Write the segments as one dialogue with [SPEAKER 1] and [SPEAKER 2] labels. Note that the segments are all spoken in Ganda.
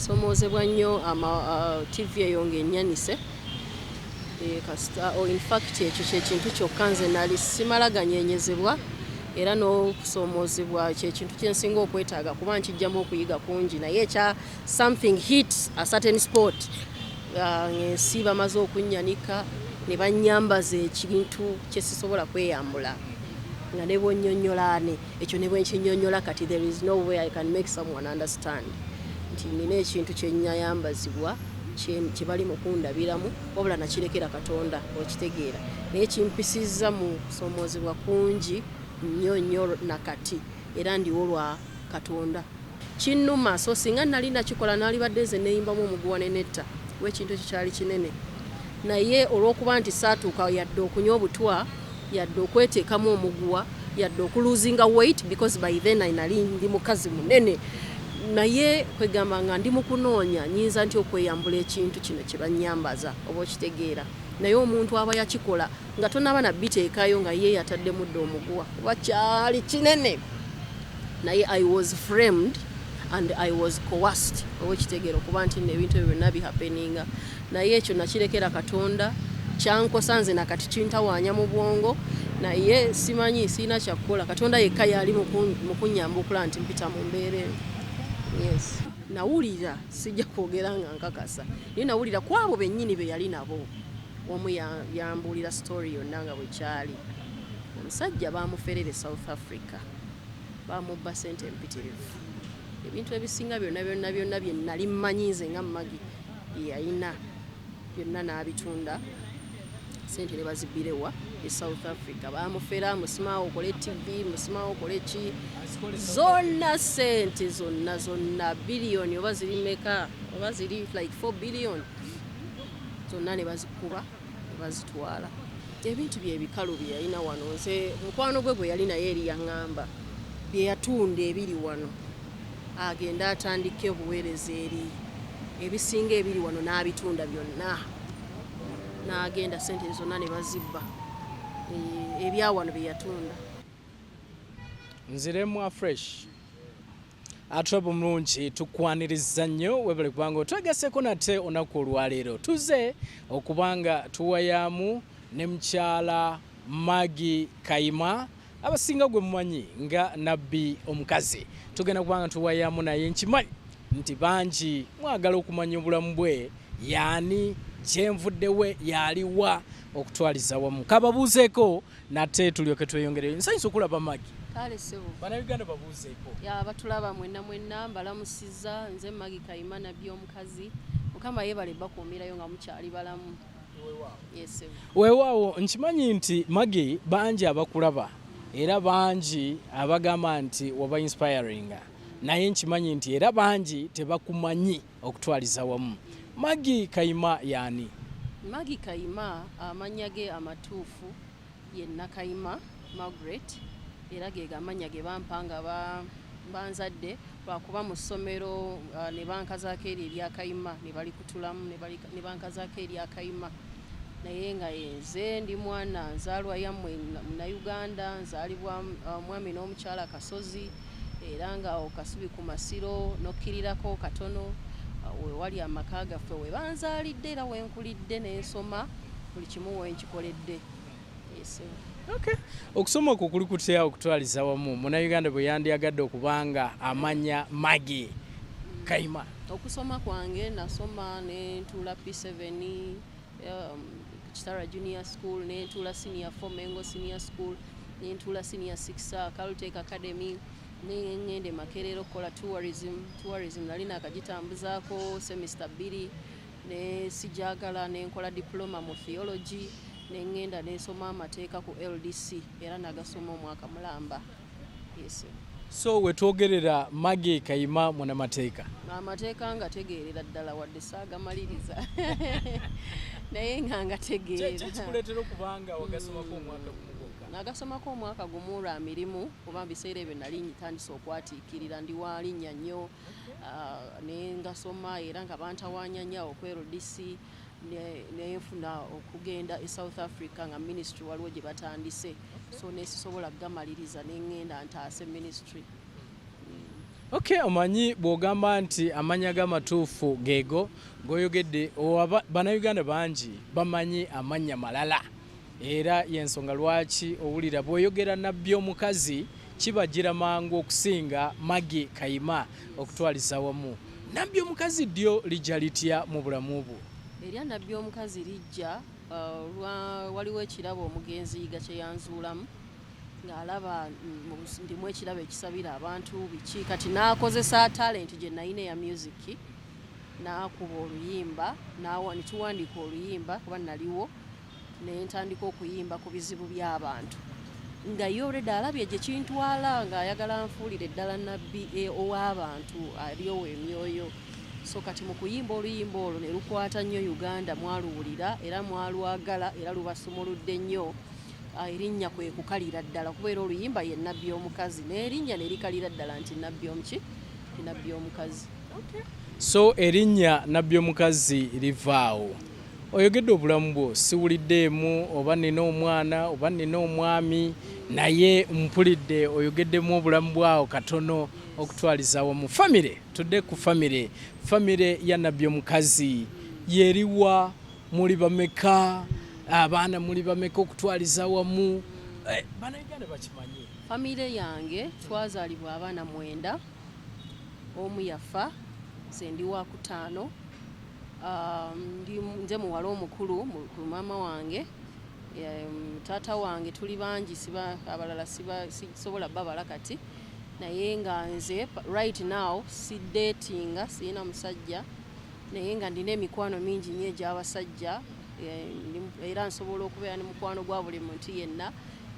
[SPEAKER 1] Somoozebwa nnyo ama TV eyo ng'ennyanise. Kasita, oh, in fact ekyo kyekintu kyokka nze nali simala ganyenyezebwa, era n'okusoomoozebwa kyekintu kyensinga okwetaaga kuba nkijjamu okuyiga kungi. Naye ekya something hit a certain spot, ng'ensi bamaze okunnyanika ne bannyambaza ekintu kye sisobola kweyambula, nga ne bwonnyonnyolaane ekyo ne bwenkinnyonnyola kati, there is no way I can make someone understand nti nina ekintu kye nnyayambazibwa kye bali mu kundabiramu, wabula nakirekera Katonda, okitegeera? Naye kimpisizza mu kusoomoozebwa kungi nnyo nnyo. Nakati era ndiwo lwa Katonda. Kinnuma. So singa nali nakikola, nalibadde nze neeyimbamu omuguwa ne netta kuba ekintu ekyo kyali kinene. Naye olw'okuba nti saatuuka yadde okunywa obutwa, yadde okweteekamu omuguwa, yadde okulosinga weight, because by then nali ndi mukazi munene, naye kwegamba nga ndi mu kunoonya nyinza nti okweyambula ekintu kino kye bannyambaza, oba okitegeera? Naye omuntu aba yakikola nga tonaba nabiteekayo, nga ye yataddemu dda omuguwa, kuba kyali kinene. Naye I was framed and I was coerced, oba okitegeera, okuba nti nno ebintu ebyo byonna bihappeninga. Naye ekyo nakirekera Katonda. Kyankosa nze, nakati kintawaanya mu bwongo, naye simanyi, sirina kyakukola. Katonda yekka yali mu kunnyamba okulaba nti mpita mu mbeera eno. Yes, nawulira, sijja kwogera nga nkakasa, naye nawulira ku abo bennyini be yali nabo. Omu yambuulira story yonna nga bwe kyali. Omusajja bamuferere South Africa, bamubba sente empitirivu. Ebintu ebisinga byonna byonna byonna bye nali mmanyi nze nga Maggie bye yalina byonna n'abitunda, sente ne bazibbirewa e South Africa. Bamufera, musimaawo okole TV, musimaawo okole ki, zonna sente zonna zonna, biliyoni oba ziri meka, oba ziri like 4 billion, zonna ne bazikuba ne bazitwala. Ebintu bye ebikalu bye yalina wano, nze mukwano gwe gwe yali naye eri yaŋŋamba bye yatunda ebiri wano, agende atandike obuweereza eri. Ebisinga ebiri wano n'abitunda byonna n'agenda, sente zonna ne bazibba. Ebyawano bye yatunda.
[SPEAKER 2] Nziremu afresh atwebo mulungi. Tukwaniriza nnyo, webale kubanga otwegaseko nate olunaku olwaleero. Tuze okubanga tuwayaamu ne mukyala Maggie Kayima, abasinga gwe mumanyi nga Nabbi Omukazi. Tugenda kubanga tuwayaamu naye. Nkimanyi nti bangi mwagala okumanya obulamu bwe, yaani gyenvuddewe, yaliwa okutwaliza wamu. Kababuuzeeko nate tulyoke tweyongereyo. Nsanyusa okulaba, Maggie.
[SPEAKER 1] Kale ssebo.
[SPEAKER 2] Bannayuganda babuuzeeko.
[SPEAKER 1] Ya, batulaba mwenna mwenna, mbalamusizza. Nze Maggie Kayima, Nabbi Omukazi. Mukama yeebale bakuumirayo nga mukyali balamu. Yes, ssebo.
[SPEAKER 2] Weewaawo. Nkimanyi nti Maggie bangi abakulaba era bangi abagamba nti waba inspiringa, naye nkimanyi nti era bangi tebakumanyi okutwaliza wamu. Maggie Kayima yaani?
[SPEAKER 1] Maggie Kayima amannya ge amatuufu ye Nakayima Margaret, era ge gamannya ge bampa nga banzadde, lwakuba mu ssomero ne bankazaako eryo erya Kayima, ne balikutulamu ne bankazaako erya Kayima. Naye nga yenze ndi mwana nzaalwa yammwe Munnayuganda, nzaalibwa omwami n'omukyala Kasozi, era nga awo Kasubi ku Masiro n'okkirirako katono we wali amaka gaffe, we banzaalidde era wenkulidde n'ensoma buli kimu wenkikoledde. Yes.
[SPEAKER 2] Okay. Okusoma okwo kuli kutya okutwaliza wamu, Munnayuganda bwe yandyagadde okubanga amanya Maggie Kayima?
[SPEAKER 1] Okusoma kwange, nasoma ne ntuula P7 Kitara Junior School, ne ntuula senior 4 Mengo Senior School, ne ntuula senior 6 Caltech Academy, ne ngenda e Makerere okukola tourism. Tourism nali naakagitambuzaako semester 2 ne sijagala, ne nkola diploma mu theology, ne ngenda ne nsoma amateeka ku LDC, era nagasoma omwaka mulamba. Yes.
[SPEAKER 2] So wetwogerera Maggie Kayima munamateeka?
[SPEAKER 1] Amateeka nga tegeerera ddala, wadde saagamaliriza, naye nga ngategeera.
[SPEAKER 2] Kikuleetera okubanga wagasomako omwaka gumu gwokka?
[SPEAKER 1] Nagasomako omwaka gumu lwa mirimu, kuba mu biseera ebyo nali ntandise okwatiikirira, ndi wa linnya nnyo. Ne ngasoma era nga bantawaanya nnyo awo ku LDC, nenfuna okugenda e South Africa nga ministry waliwo gye batandise, so nesisobola kugamaliriza, neŋŋenda ntaase ministry.
[SPEAKER 2] Okay, omanyi bw'ogamba nti amannya g'amatuufu geego g'oyogedde, Bannayuganda bangi bamanyi amannya malala, era y'ensonga lwaki owulira bw'oyogera nabbi omukazi kibagira mangu okusinga Maggie Kayima okutwaliza wamu. Nabbi omukazi ddyo lijja litya mu bulamu bwo?
[SPEAKER 1] Erya nabbi omukazi lijja waliwo ekirabo omugenzi Yiga kye yanzuulamu ng'alaba ndimu ekirabo ekisabira abantu biki. Kati n'akozesa talent gye nalina eya music, n'akuba oluyimba, ne tuwandiika oluyimba kuba naliwo, ne ntandika okuyimba ku bizibu by'abantu nga ye already alabye gye kintwala, ng'ayagala nfuulire ddala nabbi ow'abantu alyowa emyoyo. So kati mu kuyimba oluyimba olwo ne lukwata nnyo Uganda, mwaluwulira era mwalwagala era lubasumuludde nnyo. Erinnya kwe kukalira ddala, kubeera oluyimba ye nabbi omukazi, n'erinnya ne likalira ddala nti nabbi omuki, nti nabbi omukazi.
[SPEAKER 2] So erinnya nabbi omukazi livaawo. Oyogedde obulamu bwo, siwuliddeemu oba nina omwana oba nina omwami, naye mpulidde oyogeddemu obulamu bwawo katono okutwaliza wamu. Famire, tudde ku famire. Famire ya nabbi omukazi yeriwa? Muli bameka? Abaana muli bameka okutwaliza wamu? Bannayuganda bakimanyi.
[SPEAKER 1] Famire yange twazaalibwa abaana 9, omu yafa, nze ndi wa kutaano. Nze muwala omukulu ku maama wange. Taata wange tuli bangi, siba abalala siba sisobola babala kati, naye nga nze right now si datinga, sirina musajja, naye nga ndina emikwano mingi nnyo egy'abasajja. Era nsobola okubeera ne mukwano gwa buli muntu yenna.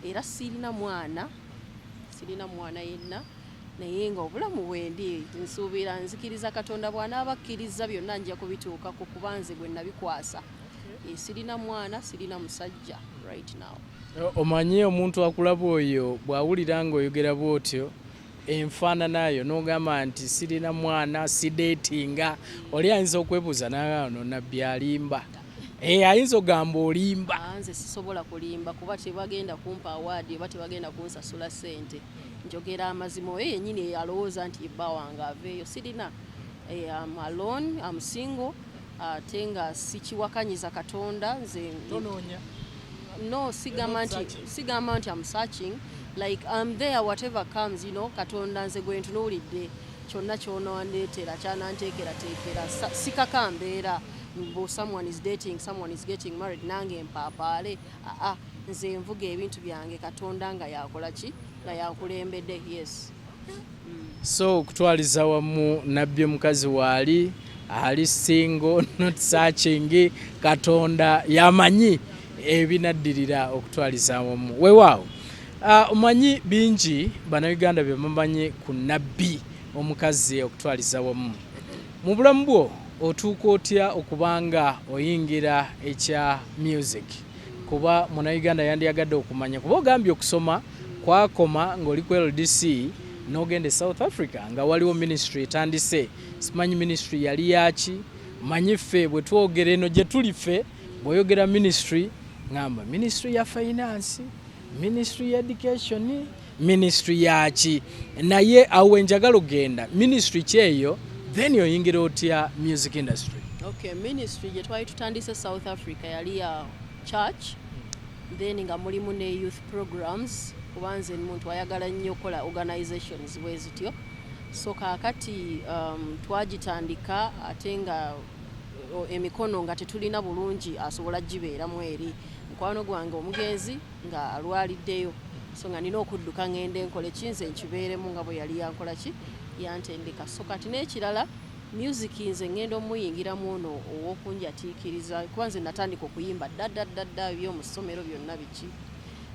[SPEAKER 1] Era sirina mwana, sirina mwana yenna, naye nga obulamu bwendi nsuubira nzikiriza Katonda bw'anaaba akkiriza byonna nja kubituukako, kuba nze gwe nabikwasa. Sirina mwana, sirina musajja right now.
[SPEAKER 2] Omanyi omuntu akulaba oyo bw'awulira ng'oyogera bw'otyo enfaananayo n'ogamba nti sirina mwana, sidatinga, oli ayinza okwebuuza n'agamba no nabbi alimba. Ayinza okugamba olimba.
[SPEAKER 1] Nze sisobola kulimba kuba tebagenda kumpa award oba tebagenda kunsasula ssente. Njogera amazima. Oyo yennyini alowooza nti bba wange aveeyo, sirina. I'm alone, I'm single, ate nga sikiwakanyiza Katonda nze.
[SPEAKER 2] Tonoonya.
[SPEAKER 1] No, sigamba nti
[SPEAKER 2] searching.
[SPEAKER 1] Sigamba nti I'm searching, like I'm there, whatever comes. Katonda nze gwe ntunuulidde, kyonna kyonandeetera kyananteekerateekera. Sikaka mbeera mbu someone is dating, someone is getting married, nange mpaapaale. Aa, nze nvuga ebintu byange, Katonda nga yakola ki, nga yakulembedde, yes.
[SPEAKER 2] So okutwaliza wamu nabbi omukazi waali ali single, not searching, Katonda yamanyi ebinaddirira okutwaliza wamu. Weewaawo, omanyi bingi Bannayuganda bye bamanyi ku nabbi omukazi okutwaliza wamu. Mu bulamu bwo otuuka otya okubanga oyingira ekya music? Kuba Munnayuganda yandiyagadde okumanya, kuba ogambye okusoma kwakoma ng'oli ku LDC n'ogenda e South Africa nga waliwo ministry etandise. Simanyi ministry yali yaki. Manyi ffe bwe twogera eno gye tuli, ffe bw'oyogera ministry ngamba ministry ya finance, ministry ya education, ministry yaki, naye awo wenjagala okugenda, ministry kyeyo, then oyingira otya music industry?
[SPEAKER 1] Okay, ministry gye twali tutandise South Africa yali ya church, then nga mulimu ne youth programs, kuba nze muntu ayagala nnyo okukola organizations bwe zityo. So kaakati twagitandika ate nga emikono nga tetulina bulungi asobola gibeeramu eri mukwano gwange omugenzi nga alwaliddeyo, so nga nina okudduka ngende nkole kinze nkibeeremu nga bwe yali yankola ki, yantendeka. So kati n'ekirala, music nze ngenda omuyingiramu ono ow'okunjatiikiriza, kuba nze natandika okuyimba dda dda dda dda ebyomu ssomero byonna biki,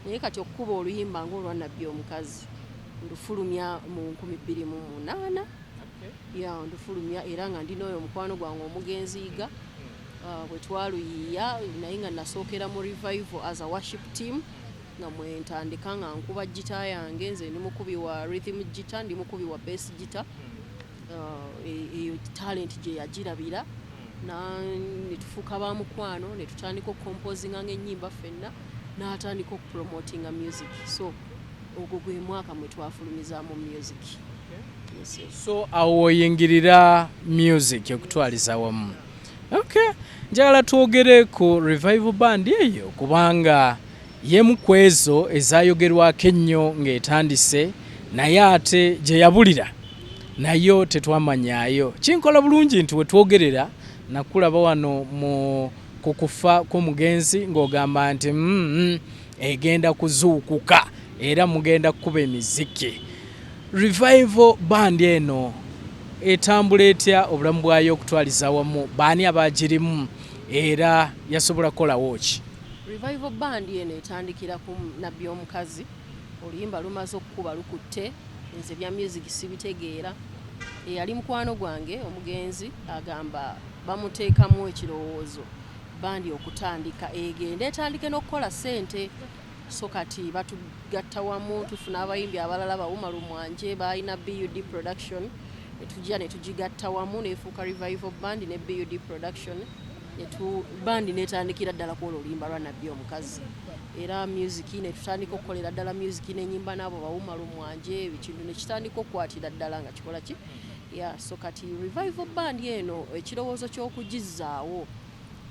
[SPEAKER 1] naye kati okukuba oluyimba ng'olwa nabbi omukazi ndufulumya mu 2008 ya ndufulumya, era nga ndina oyo omukwano gwange omugenzi Yiga, bwe twaluyiiya, naye nga nasookera mu revival as a worship team, nga mwe ntandika nga nkuba gita yange. Nze ndi mukubi wa rhythm guitar, ndi mukubi wa bass guitar. Eyo talent gye yagirabira ne tufuuka ba mukwano, ne tutandika okucomposinga ng'ennyimba ffenna, n'atandika okupromotinga music. So ogwo gwe mwaka mwe twafulumizaamu music, yes. Yes, yes.
[SPEAKER 2] So awo oyingirira music okutwaliza wamu. Okay, njagala twogere ku Revival Band eyo, kubanga yemu ku ezo ezayogerwako ennyo ng'etandise, naye ate gye yabulira nayo tetwamanyaayo. Kinkola bulungi nti wetwogerera nakulaba wano mu ku kufa kw'omugenzi ng'ogamba nti egenda kuzuukuka era mugenda kukuba emiziki. Revival Band eno etambula etya obulamu bwayo okutwaliza awamu? Baani abagirimu era yasobola kukolawo ki?
[SPEAKER 1] Revival Band eno etandikira ku Nabbi Omukazi. Oluyimba lumaze okukuba lukutte, nze bya music sibitegeera. Eyali mukwano gwange omugenzi agamba bamuteekamu ekirowoozo bandi okutandika, egende etandike n'okukola ssente. So kati batugatta wamu, tufuna abayimbi abalala, bawuma lumwanje balina BUD Production, netujja netugigatta wamu nefuuka Revival Band ne BUD Production. Bandi netandikira ddala kwolwo oluyimba lwa Nabbi Omukazi, era music netutandika okukolera ddala music nenyimba n'abo bawuma lumwanje, ekintu nekitandika okukwatira ddala nga kikola ki. Yeah, so kati Revival Band eno ekirowoozo ky'okugizzaawo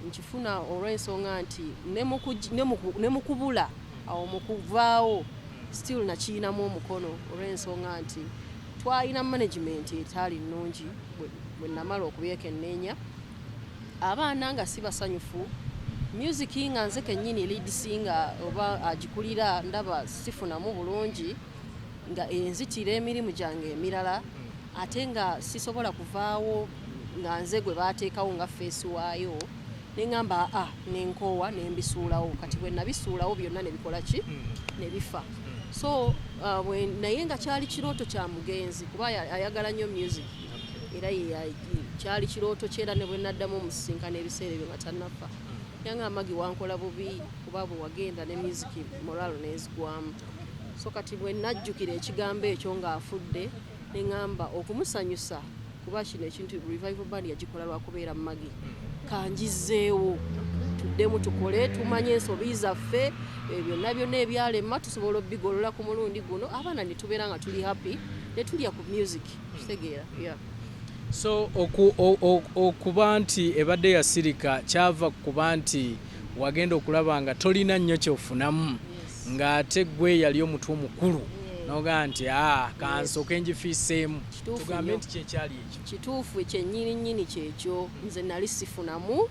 [SPEAKER 1] nkifuna olw'ensonga nti ne mu kubula awo mu kuvaawo still nakiyinamu omukono, olw'ensonga nti twalina management etaali nnungi. Bwe namala okubyekenneenya, abaana nga si basanyufu, music nga nze kennyini lead singer oba agikulira ndaba sifunamu bulungi, nga enzitira emirimu gyange emirala, ate nga sisobola kuvaawo nga nze gwe bateekawo nga face waayo. Neŋŋamba aa, nenkoowa, nembisuulawo. Kati bwe nabisuulawo byonna ne bikola ki, ne bifa. So naye nga kyali kirooto kya mugenzi, kuba ayagala nnyo music, era kyali kirooto kye. Era ne bwe naddamu omusisinkana ebiseera ebyo nga tannafa, yangamba, "Magi, wankola bubi, kuba bwe wagenda ne music morale nenzigwamu." So kati bwe najjukira ekigambo ekyo ng'afudde, neŋŋamba okumusanyusa, kuba kino ekintu Revival Band yagikola lwakubeera Magi, kanjizeewo tuddemu tukole, tumanye ensobi zaffe, byonna byonna ebyalema tusobola obigolola ku mulundi guno, abaana ne tubeera nga tuli happy ne tulya ku music. Kitegeera? Yeah.
[SPEAKER 2] So okuba nti ebadde yasirika kyava kuba nti wagenda okulaba nga tolina nnyo kyofunamu, ng'ate gwe yali omutwe omukulu, nogaa nti aa, kansooke ngifiiseemu.
[SPEAKER 1] Kituufu
[SPEAKER 2] Tugambe
[SPEAKER 1] nnyo.
[SPEAKER 2] nti kyekyali ekyo?
[SPEAKER 1] Kituufu, kyennyini nnyini kyekyo. Nze nali sifunamu,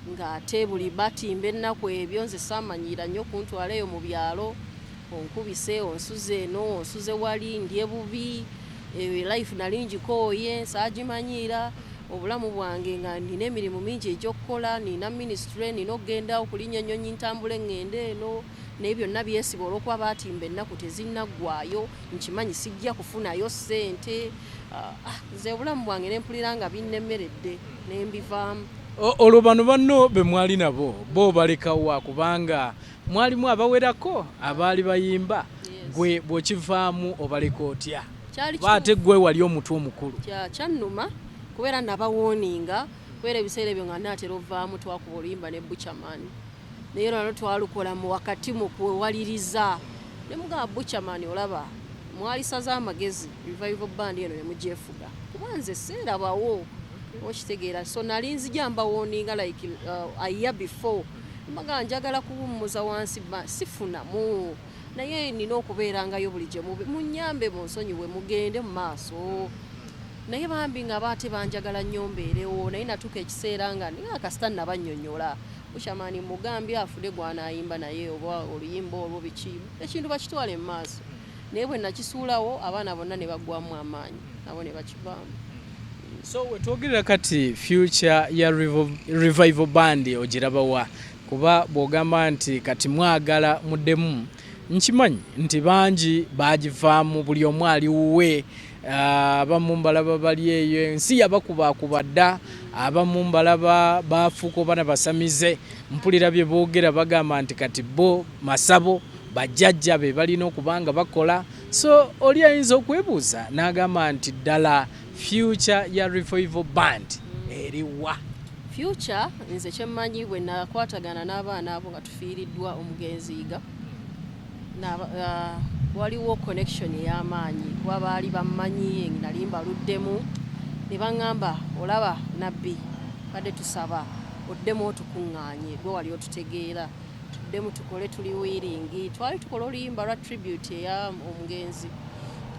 [SPEAKER 1] ng'ate buli batimba ennaku ebyo nze saamanyiira nnyo kuntwala eyo mu byalo, onkubise, onsuze eno, onsuze wali, ndye bubi. Life nali ngikooye, saagimanyiira. Obulamu bwange nga nina emirimu mingi egy'okukola, nina ministry, nina okugenda okulinnya ennyonyi ntambule ŋŋende eno, naye byonna byesiba olw'okuba baatimba ennaku tezinnaggwayo, nkimanyi sijja kufunayo ssente. Nze obulamu bwange ne mpulira nga binnemeredde, ne mbivaamu.
[SPEAKER 2] Olwo bano banno be mwali nabo bo balekawa? Kubanga mwalimu abawerako abaali bayimba. Gwe bw'okivaamu obaleka otya?
[SPEAKER 1] Kyali
[SPEAKER 2] Ba ate gwe wali omutwe omukulu.
[SPEAKER 1] Kyannuma kubeera nabawooninga, kubeera ebiseera ebyo nga naatera ovaamu, twakuba oluyimba ne Buchaman, naye lwalo twalukola mu wakati mu kwewaliriza, ne mugamba, "Buchaman, olaba mwalisaze amagezi Revival Band eno ne mugyefuga, kuba nze seerabawo." Okitegeera? So nali nzija mbawooninga like a year before, mbaga njagala kuwummuza wansi, sifunamu, naye nina okubeerangayo buli gye mube, munyambe, munsonyiwe, mugende mu maaso. Naye bambi nga baate banjagala nnyo mbeerewo, naye natuuka ekiseera nga nga kasita nabannyonnyola, Buchaman mugambye afune gw'anaayimba naye oba oluyimba olwo biki, ekintu bakitwale mu maaso. Naye bwe nakisuulawo, abaana bonna ne baggwamu amaanyi, nabo ne bakivaamu.
[SPEAKER 2] So wetwogerera kati, future ya Revival Band ogirabawa? Kuba bw'ogamba nti kati mwagala muddemu, nkimanyi nti bangi bagivaamu, buli omu ali wuwe. Abamu mbalaba bali eyo ensi yabakubakuba dda, abamu mbalaba bafuuka oba nabasamize, mpulira bye boogera, bagamba nti kati bo masabo bajjajja be balina okuba nga bakola. So oli ayinza okwebuuza n'agamba nti ddala future ya Revival Band eriwa?
[SPEAKER 1] Future nze kyemmanyi, bwe nakwatagana n'abaana abo nga tufiiriddwa omugenzi Yiga. Waliwo connection ey'amaanyi kuba baali bammanyi, nali mbaluddemu ne baŋŋamba, olaba Nabbi, badde tusaba oddemu otukuŋŋaanye, gwe wali otutegeera, tuddemu tukole, tuli willing. Twali tukola oluyimba lwa tribute eya omugenzi,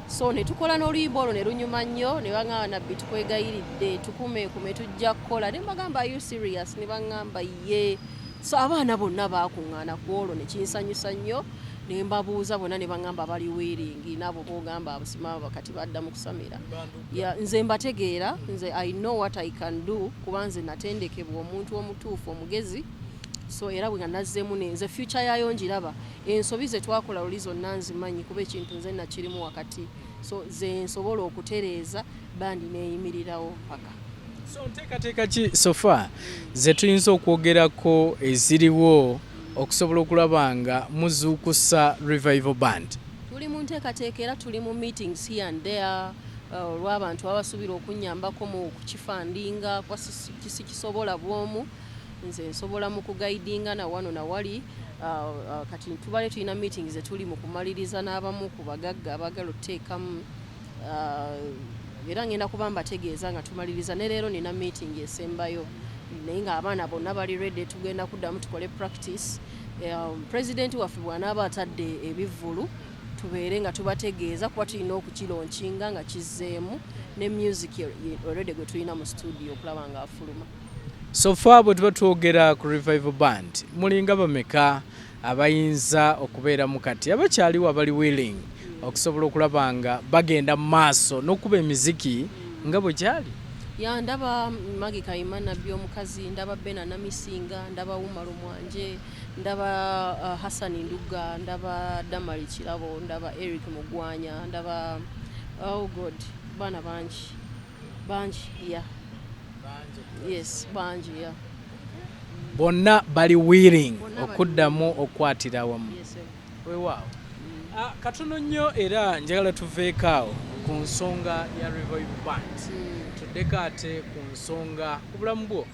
[SPEAKER 1] so ne tukola n'oluyimba olwo ne lunyuma nnyo. Ne baŋŋamba, Nabbi, tukwegayiridde, tukumeekume, tujja kukola. Ne mbagamba, are you serious? Ne baŋŋamba ye. So abaana bonna baakuŋŋaana ku olwo ne kinsanyusa nnyo. Ne mbabuuza bonna ne baŋŋamba bali willing. Naabo boogamba abusima kati badda mu kusamira. Ya, nze mbategeera, nze I know what I can do kuba nze natendekebwa omuntu omutuufu, omugezi. So era bwe nga nazzeemu ne nze future yaayo ngiraba. Ensobi ze twakola luli zonna nzimanyi kuba ekintu nze nakirimu wakati, so ze nsobola okutereeza bandi neeyimirirawo paka.
[SPEAKER 2] So nteekateeka ki so far ze tuyinza okwogerako eziriwo okusobola okulaba nga muzuukusa Revival Band?
[SPEAKER 1] Tuli mu nteekateeka era tuli mu meetings here and there, olw'abantu abasuubira okunnyambako mu kukifundinga kuba sikisobola bw'omu. Nze nsobola mu kuguidinga na wano na wali. Kati tubale tulina meetings zetuli mu kumaliriza n'abamu ku bagagga abaagala otuteekamu, era ngenda kuba mbategeeza nga tumaliriza. Ne leero nina meeting esembayo, naye ng'abaana bonna bali ready, tugenda kuddamu tukole practice. President waffe bw'anaaba atadde ebivvulu, tubeere nga tubategeeza kuba tulina okukilaunchinga nga kizzeemu ne music already gwe tulina mu studio okulaba nga afuluma.
[SPEAKER 2] So far bwe tuba twogera ku Revival Band, mulinga bameka abayinza okubeeramu kati abakyaliwo abali willing okusobola okulaba nga bagenda mu maaso n'okuba emiziki nga bwe kyali?
[SPEAKER 1] Ya, ndaba Magi Kayima, Nabbi omukazi, ndaba Bena Namisinga, ndaba Umaru Mwanje, ndaba Hassan Nduga, ndaba Damali Kirabo, ndaba Eric Mugwanya, ndaba, oh God, baana bangi bangi, yeah, yes, bangi, yeah.
[SPEAKER 2] Bonna bali willing
[SPEAKER 1] Bonna bali
[SPEAKER 2] okuddamu okukwatira awamu?
[SPEAKER 1] Yes, sir.
[SPEAKER 2] Weewaawo. Ah, katono nnyo, era njagala tuveeko awo ku nsonga ya Revival Band, tuddeko ate ku nsonga ku bulamu bwo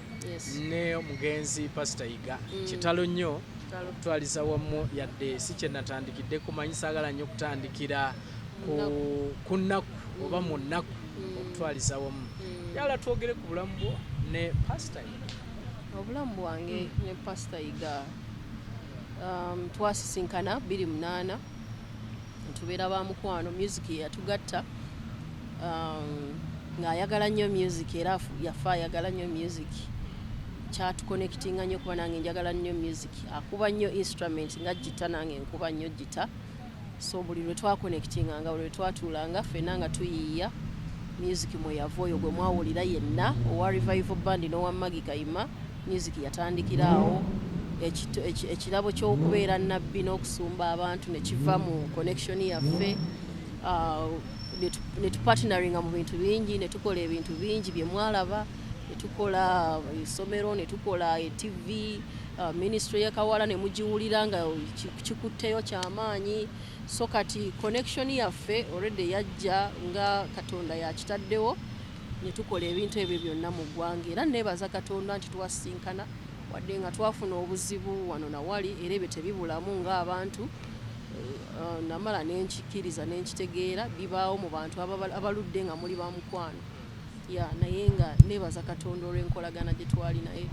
[SPEAKER 2] ne omugenzi Pasita Yiga. Kitalo nnyo.
[SPEAKER 1] Kitalo.
[SPEAKER 2] Okutwaliza wamu, yadde si kye natandikidde kumanyi, saagala nnyo okutandikira ku nnaku oba mu nnaku. Okutwaliza wamu, njagala twogere ku bulamu bwo ne Pasita Yiga.
[SPEAKER 1] Obulamu bwange ne Pasita Yiga, twasisinkana 2008, tubeera ba mukwano. Music yatugatta, ng'ayagala nnyo music era yafa ayagala nnyo music. Kyatuconnectinga nnyo kuba nange njagala nnyo music. Akuba nnyo instrument nga gita, nange nkuba nnyo gita, so buli lwe twaconnectinganga, buli lwe twatuulanga ffenna nga tuyiiya music. Mwe yava oyo gwe mwawulira yenna owa Revival Band n'owa Magi Kayima. Music yatandikira awo. Ekirabo ky'okubeera nabbi n'okusumba abantu ne kiva mu connection yaffe. Ne tupartneringa mu bintu bingi, ne tukola ebintu bingi bye mwalaba, ne tukola essomero, ne tukola TV, ministry ye Kawala ne mugiwulira nga kikutteyo kyamaanyi. So kati connection yaffe already yajja nga Katonda yakitaddewo, ne tukola ebintu ebyo byonna mu ggwanga. Era neebaza Katonda nti twasinkana wadde nga twafuna obuzibu wano na wali, era ebyo tebibulamu ng'abantu. Namala nenkikiriza nenkitegeera bibaawo mu bantu abaludde nga muli ba mukwano ya, naye nga neebaza Katonda olw'enkolagana gye twali naye.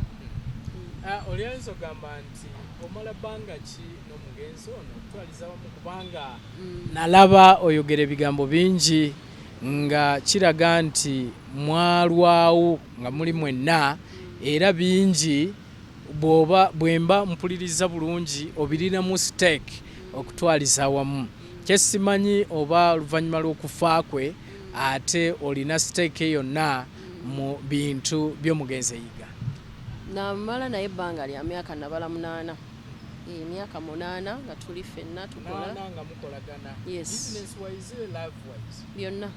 [SPEAKER 2] Ah, oli ayinza ogamba nti omala bbanga ki n'omugenzi ono okutwaliza wamu? Kubanga nalaba oyogera ebigambo bingi nga kiraga nti mwalwawo nga muli mwenna, era bingi bw'oba bwemba mpuliriza bulungi obirinamu stake okutwaliza awamu. Kyesimanyi oba oluvannyuma lw'okufa kwe ate olina stake yonna mu bintu by'omugenzi Eyiga.
[SPEAKER 1] Namala naye ebbanga lya myaka nabala 8, emyaka 8 nga tuli ffenna tukola.
[SPEAKER 2] Nana nga mukolagana?
[SPEAKER 1] Yes.
[SPEAKER 2] Business wise, love wise?
[SPEAKER 1] Byonna.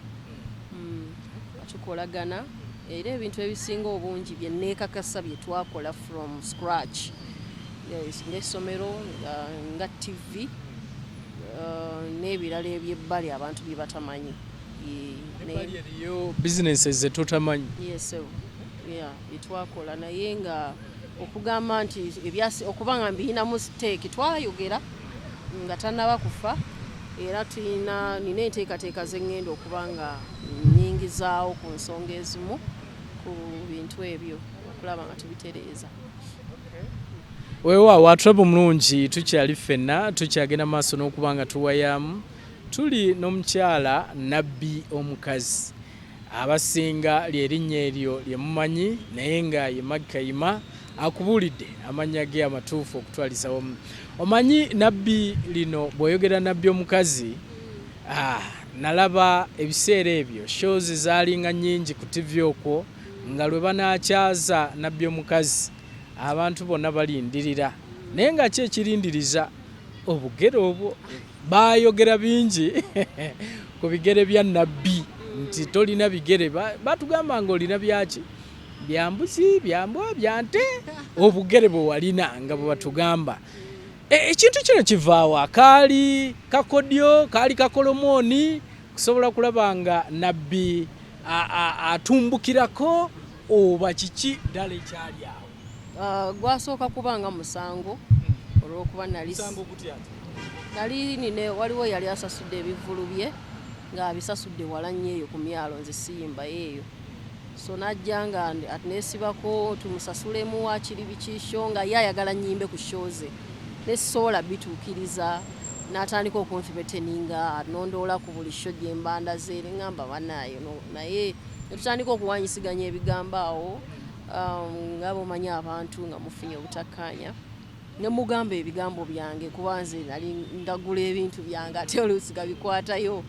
[SPEAKER 1] Nga tukolagana, era ebintu ebisinga obungi bye neekakasa bye twakola from scratch. Yes, ng'essomero, nga TV, n'ebirala ebyebbali abantu bye batamanyi.
[SPEAKER 2] Ebbali eriyo businesses zetutamanyi?
[SPEAKER 1] Yes, yeah, byetwakola, naye nga okugamba nti okuba nga mbiyinamu stake, twayogera nga tannaba kufa. Era tulina nina enteekateeka ze ŋŋenda okuba nga nnyingizaawo ku nsonga ezimu ku bintu ebyo okulaba nga tubitereeza.
[SPEAKER 2] Weewaawo atulaba omulungi, tukyali ffenna tukyagenda maaso n'okuba nga tuwayaamu. Tuli n'omukyala Nabbi omukazi, abasinga ly'erinnya eryo lye mumanyi, naye nga ye Maggie Kayima akubuulidde amannya ge amatuufu okutwaliza wamu. Omanyi Nabbi lino bw'oyogera Nabbi omukazi, nalaba ebiseera ebyo shows zaalinga nnyingi ku TV okwo nga lwe banaakyaza Nabbi omukazi abantu bonna balindirira, naye nga ki ekirindiriza obugere obwo? Baayogera bingi ku bigere bya Nabbi nti tolina bigere, batugamba nga olina byaki, bya mbuzi, bya mbwa, bya nte, obugere bwe walina nga bwe batugamba. Ekintu kino kivaawa? Kaali kakodyo, kaali kakolomooni kusobola kulaba nga Nabbi atumbukirako oba kiki ddala ekyali awo?
[SPEAKER 1] Gwasooka kuba nga musango olw'okuba nali nine waliwo yali asasudde ebivvulu bye ng'abisasudde wala nnyo eyo ku myalo, nze siyimbayo eyo, so najja nga neesibako tumusasulemu waakiri biki show nga ye ayagala nnyimbe ku show ze, nesisobola bituukiriza, n'atandika okunthreateninga, anondoola ku buli show gye mba ndaze, ne ŋŋamba bannaaye naye ne tutandika okuwanyisiganya ebigambo awo, nga bw'omanyi abantu nga mufunye obutakkaanya, ne mugamba ebigambo byange kuba nze nali ndagula ebintu byange ate oluusi gabikwatayo.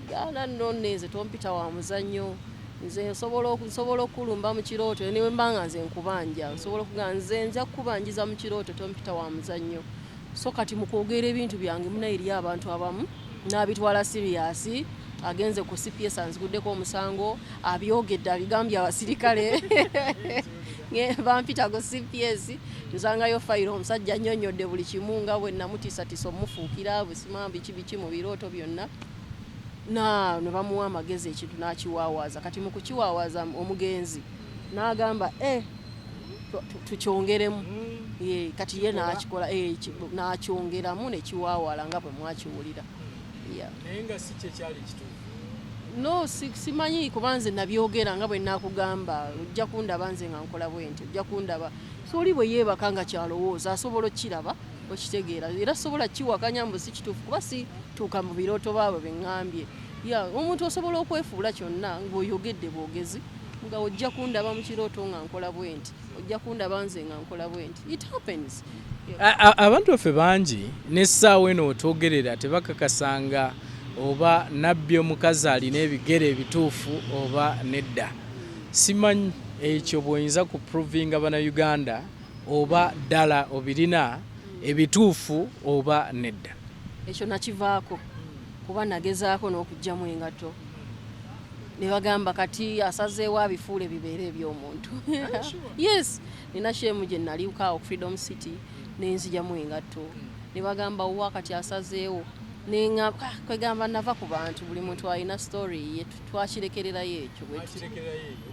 [SPEAKER 1] Gaana nno nze tompita wa muzannyo, nze nsobola okukulumba mu kirooto ne bwe mba nga nze nkubanja, nsobola okugamba nze nja kukubanjiza mu kirooto, tompita wa muzannyo. So kati mu kwogera ebintu byange munaye eri abantu abamu n'abitwala serious, agenze ku CPS anziguddeko omusango, abyogedde abigambye abasirikale bampita ku CPS, nsangayo fayiro omusajja annyonnyodde buli kimu nga bwe namutiisatiisa omufuukira bwe simanyi biki biki mu birooto byonna, na ne bamuwa amagezi ekintu n'akiwaawaaza. Kati mu kukiwaawaaza omugenzi n'agamba tukyongeremu, kati ye n'akikola n'akyongeramu ne kiwaawala nga bwe mwakiwulira.
[SPEAKER 2] Naye nga si kye kyali kituufu.
[SPEAKER 1] No, simanyi kuba nze nabyogera nga bwe naakugamba, ojja kundaba nze nga nkola bwe nti, ojja kundaba. So oli bwe yeebaka nga kyalowooza asobola okukiraba okitegeera, era sobola kiwakanya mbu si kituufu kuba situuka mu birooto baabwe bye ŋŋambye. Omuntu osobola okwefuula kyonna ng'oyogedde bwogezi, nga ojja kundaba mu kirooto nga nkola bwe nti, ojja kundaba nze nga nkola bwe nti. It happens.
[SPEAKER 2] Abantu baffe bangi n'essaawa eno wetwogerera tebakakasanga oba Nabbi omukazi alina ebigere ebituufu oba nedda. Simanyi ekyo bw'oyinza ku provinga Bannayuganda oba ddala obirina ebituufu oba nedda.
[SPEAKER 1] Ekyo nakivaako kuba nagezaako n'okuggyamu engatto ne bagamba kati asazeewo abifuule bibeere eby'omuntu. Yes, nina shemu gye naliuka awo Freedom City ne nzigyamu engatto ne bagamba wa kati asazeewo, kwegamba nava ku bantu, buli muntu alina story ye, twakirekererayo ekyo.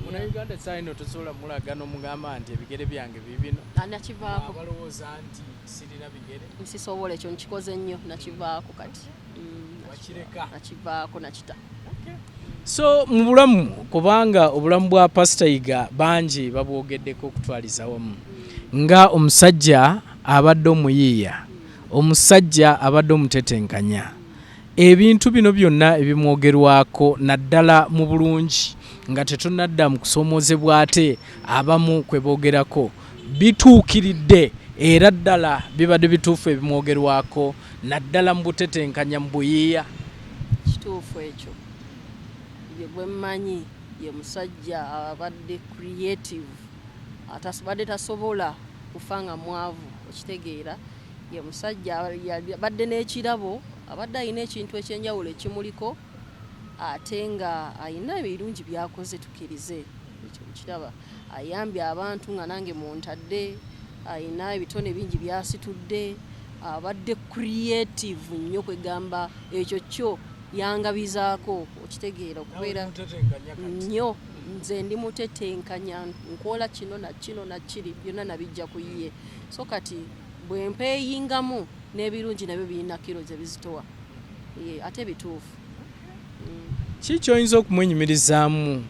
[SPEAKER 2] Munnayuganda essaawa eno tosobola mulaga n'omugamba nti ebigere byange biibino.
[SPEAKER 1] Nakivaako.
[SPEAKER 2] Balowooza nti sirina bigere.
[SPEAKER 1] Nsisobola ekyo, nkikoze nnyo, nakivaako kati.
[SPEAKER 2] Wakireka?
[SPEAKER 1] Nakivaako, nakita.
[SPEAKER 2] So mu bulamu, kubanga obulamu bwa Pasita Yiga bangi babwogeddeko okutwaliza wamu nga omusajja abadde omuyiiya, omusajja abadde omutetenkanya, ebintu bino byonna ebimwogerwako naddala mu bulungi nga tetunnadda mu kusoomoozebwa ate abamu kwe boogerako bituukiridde, era ddala bibadde bituufu ebimwogerwako naddala mu butetenkanya mu buyiiya?
[SPEAKER 1] Kituufu ekyo. Ye gwe mmanyi ye musajja abadde creative, atasibadde tasobola kufa nga mwavu, okitegeera. Ye musajja abadde n'ekirabo, abadde alina ekintu ekyenjawulo ekimuliko, ate nga alina ebirungi by'akoze, tukkirize ekyo kiraba. Ayambye abantu nga nange muntadde, alina ebitone bingi by'asitudde, abadde creative nnyo, kwegamba ekyo kyo yangabizaako, okitegeera, okubeera nnyo. Nze ndi mutetenkanya, nkola kino na kino na kiri, byonna nabijja ku ye. So kati bwe mpeeyingamu n'ebirungi nabyo birina kiro ze bizitowa. Ye, ate bituufu.
[SPEAKER 2] Ki kyoyinza okumwenyumirizaamu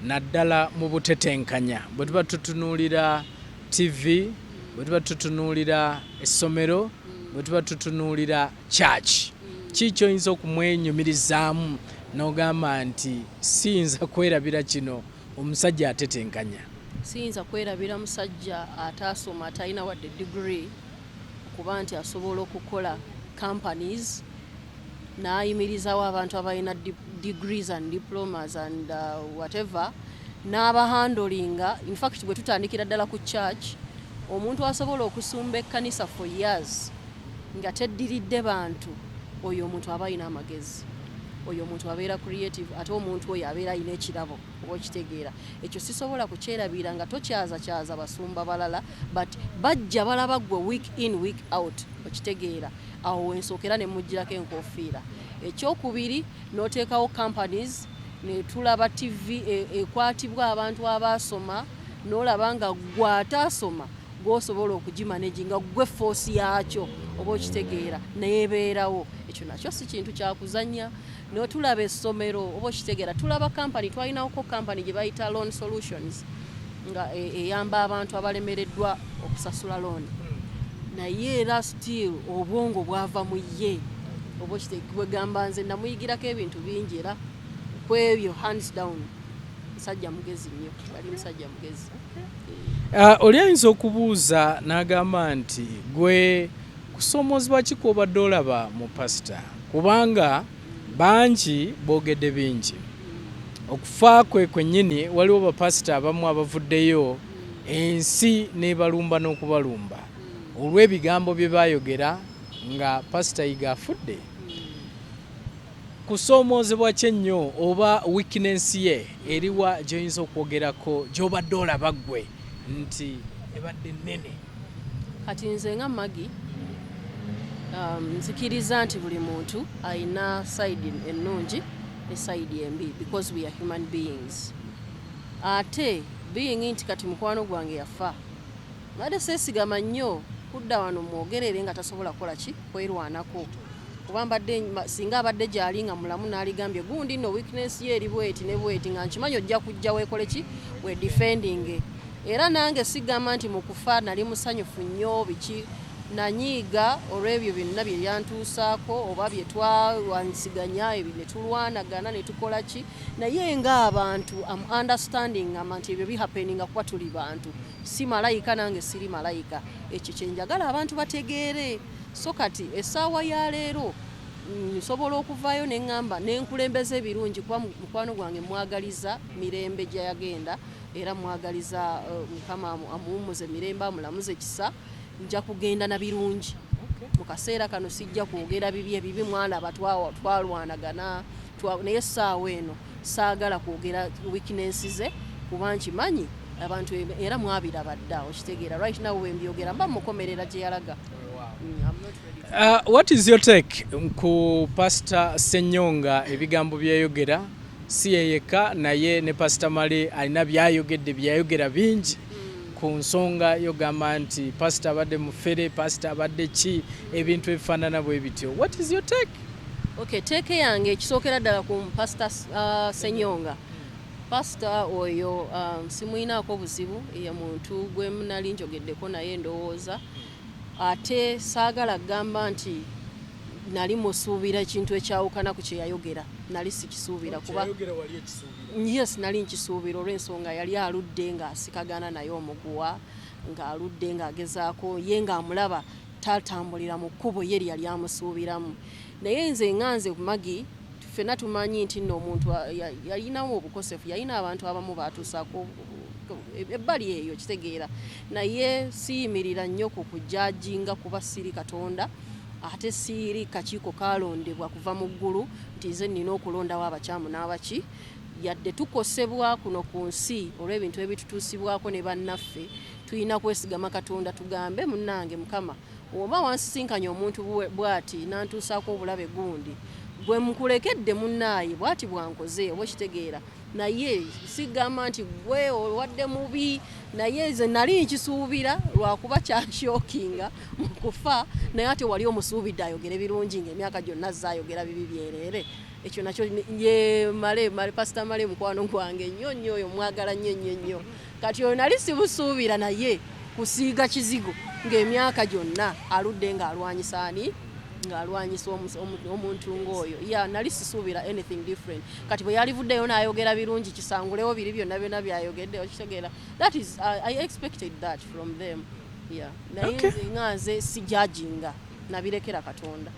[SPEAKER 2] naddala mu butetenkanya bwe tuba tutunuulira TV, bwe tuba tutunuulira essomero, bwe tuba tutunuulira church? Ki kyoyinza okumwenyumirizaamu n'ogamba nti siyinza kwerabira kino, omusajja atetenkanya?
[SPEAKER 1] Siyinza kwerabira musajja ataasoma, atalina wadde degree, okuba nti asobola okukola companies n'ayimirizawo abantu abalina degrees and diplomas and whatever, n'abahandlinga. In fact, bwe tutandikira ddala ku church, omuntu asobola okusumba ekkanisa for years nga teddiridde bantu, oyo omuntu aba alina amagezi, oyo omuntu abeera creative, ate omuntu oyo abeera alina ekirabo, oba okitegeera. Ekyo sisobola kukyerabira, nga tokyazakyaza basumba balala, but bajja balaba gwe week in, week out, okitegeera. Awo wensookera ne mugirako enkofiira. Ekyokubiri, n'oteekawo companies, netulaba TV ekwatibwa abantu abaasoma, n'olaba nga gwe ataasoma gwosobola okugimanaginga, gwe force yakyo, oba okitegeera, neebeerawo. Ekyo nakyo si kintu kyakuzanya. Notulaba essomero, oba okitegeera, tulaba company, twalinawoko company gye bayita Loan Solutions, nga eyamba abantu abalemereddwa okusasula loan, naye era still obwongo bwava mu ye, oba bwegamba nze namuyigirako ebintu bingi, era ku ebyo hands down musajja mugezi nnyo, yali musajja mugezi.
[SPEAKER 2] Oli ayinza okubuuza n'agamba nti gwe kusomoozebwa ki kw'obadde olaba mu pasita? Kubanga bangi boogedde bingi okufa kwe kwennyini. Waliwo bapasita abamu abavuddeyo ensi n'ebalumba n'okubalumba olw'ebigambo bye baayogera nga Pasita Yiga afudde. Kusoomoozebwa ki ennyo oba weakness ye eriwa gy'oyinza okwogerako gy'obadde olaba ggwe nti ebadde nnene?
[SPEAKER 1] Kati nze nga Magi, nzikiriza nti buli muntu alina side ennungi ne side embi, because we are human beings. Ate being nti kati mukwano gwange yafa, mbadde seesigama nnyo kudda wano mwogerere nga tasobola kukola ki, kwerwanako, kuba mbadde singa abadde gyali nga mulamu, n'aligambye gundi nno weakness ye eri bweti ne bweti, nga nkimanyi ojja kujja weekole ki, we defending. Era nange sigamba nti mu kufa nali musanyufu nnyo biki, nanyiiga olw'ebyo byonna bye byantuusaako oba bye twalwanyisiganya ebyo ne tulwanagana ne tukola ki. Naye ng'abantu am understanding, ngamba nti ebyo bihappeninga kuba tuli bantu, si malayika, nange siri malayika. Ekyo kyenjagala abantu bategeere. So kati essaawa ya leero nsobola okuvaayo ne ŋŋamba nenkulembeza ebirungi, kuba mukwano gwange mwagaliza mirembe gye yagenda, era mwagaliza Mukama amuwummuze mirembe, amulamuze kisa. Nja kugenda na birungi mu kaseera kano, sijja kwogera bibi. Ebibi mwalaba twalwanagana, naye essaawa eno saagala kwogera weakness ze, kuba nkimanyi abantu era mwabiraba dda, okitegeera. Right now wembyogera mba mukomerera gye yalaga. I'm not ready.
[SPEAKER 2] What is your take ku Pastor Senyonga, ebigambo byeyogera? Si ye yekka, naye ne Pastor Male alina byayogedde, byayogera bingi ku nsonga yogamba nti pastor abadde mufere, pastor abadde ki, ebintu ebifaanana bwe bityo. What is your take?
[SPEAKER 1] Okay, take yange ekisookera ddala ku Pastor Senyonga, pastor oyo simuyinaako buzibu, ye muntu gwe nali njogeddeko naye ndowooza, ate saagala kugamba nti nali musuubira ekintu ekyawukana ku kye yayogera, nali sikisuubira kuba yes, nali nkisuubira olw'ensonga yali aludde ng'asikagana naye omuguwa, ng'aludde ng'agezaako ye ng'amulaba tatambulira mu kkubo ye lye yali amusuubiramu. Naye nze nga nze Magi, ffenna tumanyi nti nno omuntu yalinamu obukosefu, yalina abantu abamu batuusaako ebbali eyo, kitegeera. Naye siyimirira nnyo ku kujudginga, kuba siri Katonda, ate siiri kakiiko kalondebwa kuva mu ggulu nti nze nnina okulondawo abakyamu n'abaki. Yadde tukosebwa kuno ku nsi olw'ebintu ebitutuusibwako ne bannaffe, tulina kwesigama Katonda, tugambe munnange Mukama, oba wansisinkanye omuntu bw'ati nantuusaako obulabe gundi, gwe mukulekedde, munnaaye bw'ati bwankoze, oba okitegeera. Naye sigamba nti gwe owadde mubi, naye nze nali nkisuubira lwakuba kyanshockinga mu kufa. Naye ate wali omusuubidde ayogere birungi, ng'emyaka gyonna zaayogera bibi byereere. Ekyo nakyo ye Male, Male, Pasita Male mukwano gwange nnyo nnyo, oyo mwagala nnyo nnyo nnyo. Kati oyo nali simusuubira, naye kusiiga kizigo ng'emyaka gyonna aludde ng'alwanyisa ani, ng'alwanyisa omuntu ng'oyo. Ya, nali sisuubira anything different. Kati bwe yalivuddeyo n'ayogera birungi, kisangulewo biri byonna byonna byayogedde, okitegeera? That is, I expected that from them, yeah. Naye nze nga nze sijudginga, nabirekera Katonda,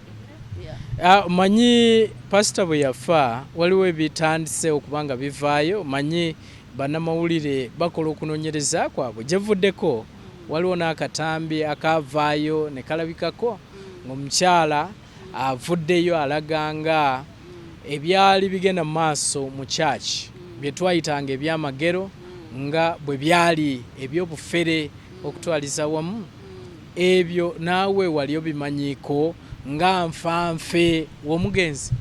[SPEAKER 1] yeah.
[SPEAKER 2] Manyi pasita bwe yafa, waliwo ebitandise okuba nga bivaayo. Manyi bannamawulire bakola okunoonyereza kwabwe. Gyevuddeko waliwo n'akatambi akavaayo ne kalabikako ng'omukyala avuddeyo alaga nga ebyali bigenda mu maaso mu church bye twayitanga ebyamagero nga bwe byali ebyobufere okutwaliza wamu. Ebyo naawe wali obimanyiiko nga nfanfe w'omugenzi?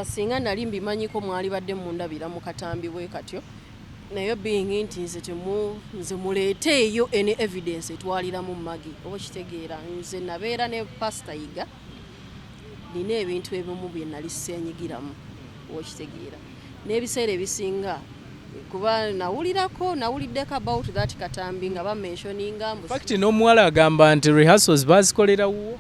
[SPEAKER 1] Singa nali mbimanyiko, mwali badde mundabira mu katambi bwe katyo. Naye being nti nze temu, nze muleeteeyo any evidence etwaliramu Magi, oba kitegeera, nze nabeera ne Pasita Yiga, nina ebintu ebimu bye nali seenyigiramu, oba kitegeera, n'ebiseera ebisinga kuba nawulirako, nawuliddeko about that katambi nga bamentioninga mbu
[SPEAKER 2] Fact, n'omuwala agamba nti rehearsals bazikolera wuwo.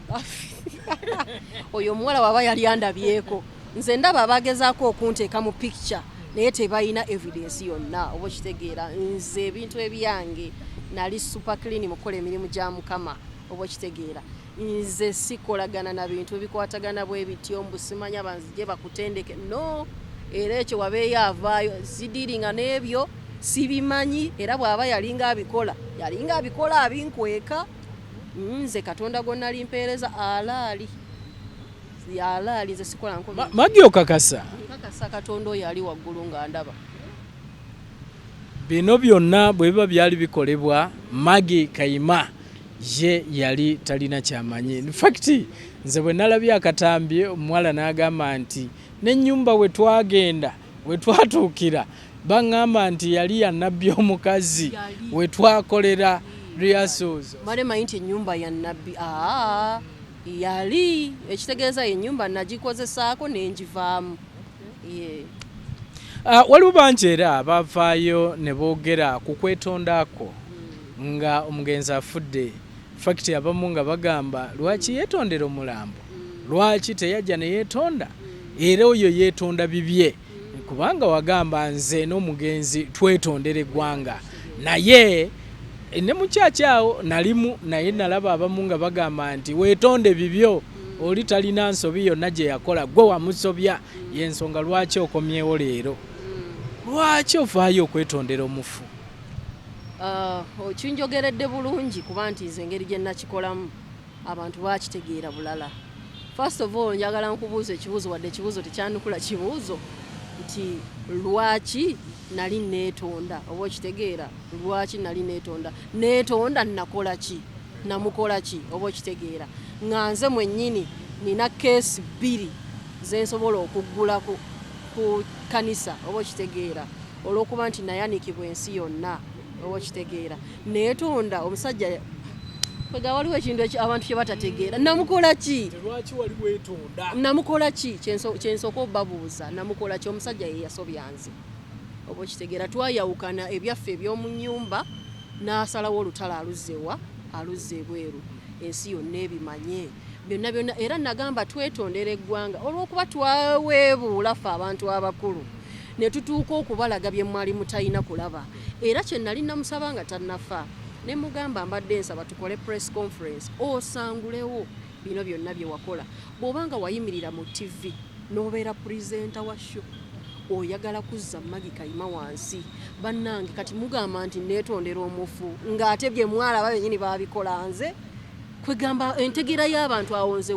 [SPEAKER 1] Oyo omuwala waba yali andabyeko, nze ndaba abagezaako okunteeka mu picture, naye tebalina evidence yonna, oba okitegeera. Nze ebintu ebyange nali super clean mu kukola emirimu gya Mukama, oba okitegeera. Nze sikolagana na bintu ebikwatagana bwe bityo mbu simanya banzije bakutendeke, no. Era ekyo wabeeyo avaayo, sidealinga n'ebyo, sibimanyi. Era bw'aba yalinga abikola, yalinga abikola abinkweka. Nze Katonda gwe nali mpeereza alaali alaali, nze sikola nko.
[SPEAKER 2] Magi, okakasa?
[SPEAKER 1] Nkakasa Katonda oyo ali waggulu nga ndaba.
[SPEAKER 2] Bino byonna bwe biba byali bikolebwa, Magi Kayima ye yali talina kyamanyi. Infact, nze bwe nalabye akatambi, omuwala n'agamba nti n'ennyumba we twagenda, we twatuukira, baŋŋamba nti yali ya nabbi omukazi we twakolera rehearsals.
[SPEAKER 1] Male manyi nti ennyumba ya nabbi, aa, yali ekitegeeza ennyumba nagikozesaako nenjivaamu ye.
[SPEAKER 2] Waliwo bangi era abavaayo ne boogera ku kwetondako nga omugenzi afudde. Fact, abamu nga bagamba lwaki yeetondera omulambo, lwaki teyajja ne yeetonda, era oyo yeetonda bibye, kubanga wagamba nze n'omugenzi twetondera eggwanga. Naye ne mukyaki awo nalimu, naye nalaba abamu nga bagamba nti weetonde bibyo, oli talina nsobi yonna gye yakola, gwe wamusobya, yensonga lwaki okomyewo leero. Lwaki ovaayo okwetondera omufu?
[SPEAKER 1] Okinjogeredde bulungi, kuba nti nze engeri gye nakikolamu abantu bakitegeera bulala. First of all, njagala nkubuuza ekibuuzo, wadde ekibuuzo tekyanukula kibuuzo, nti lwaki nali neetonda, oba okitegeera? Lwaki nali neetonda? Neetonda nakola ki? Namukola ki? Oba okitegeera, nga nze mwennyini nina case bbiri zensobola okuggula ku kanisa, oba okitegeera, olw'okuba nti nayanikibwa ensi yonna, oba okitegeera. Neetonda omusajja kwega, waliwo ekintu abantu kye batategeera. Namukola ki?
[SPEAKER 2] Lwaki wali weetonda?
[SPEAKER 1] Namukola ki? Kyensooka obabuuza, namukola ki? Omusajja ye yasobya nze, oba okitegeera. Twayawukana ebyaffe eby'omu nnyumba, n'asalawo olutalo aluzzewa, aluzza ebweru, ensi yonna ebimanye byonna byonna. Era nagamba twetondera eggwanga olw'okuba twaweebuula ffe abantu abakulu ne tutuuka okubalaga bye mwali mutalina kulaba. Era kye nali namusaba nga tannafa, ne mugamba mbadde nsaba tukole press conference osangulewo bino byonna bye wakola. Bw'oba nga wayimirira mu TV n'obeera presenter wa show, oyagala kuzza Magi Kayima wansi, bannange, kati mugamba nti neetondera omufu ng'ate bye mwalaba bennyini babikola. Nze kwegamba entegeera y'abantu awo nze